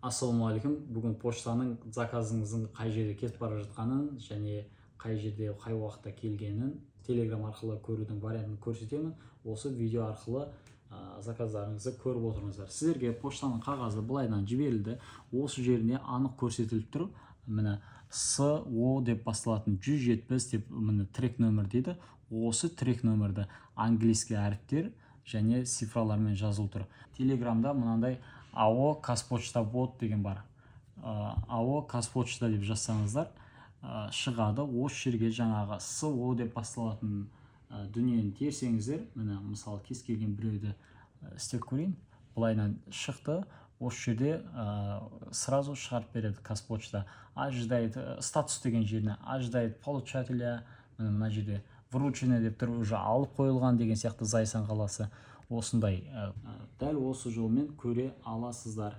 Ассалаумағалейкум! Бүгін поштаның заказыңыздың қай жерде кетіп бара жатқанын және қай жерде, қай уақытта келгенін Телеграм арқылы көрудің вариантын көрсетемін. Осы видео арқылы заказдарыңызды көріп отырыңыздар. Сіздерге поштаның қағазы былайынан жіберілді. Осы жеріне анық көрсетіліп тұр, міне, С О деп басталатын 170 деп, міне, трек нөмір дейді. Осы трек нөмірді английский әріптер және цифралармен жазылып тұр. Телеграмда мынандай АО «Казпочта бот» деген бар. АО «Казпочта» деп жазсаңыздар, шығады. Осы жерге жаңағы СО деп басталатын дүниені терсеңіздер, міне, мысалы, кез келген біреуді істеп көрейін. Былайынан шықты. Осы жерде сразу шығарып береді. «Казпочта ожидает», статус деген жеріне «ожидает получателя», міне, мына жерде «вручено» деп тұр, уже алып қойылған деген сияқты. Зайсан қаласы, осындай, дәл осы жолмен көре аласыздар.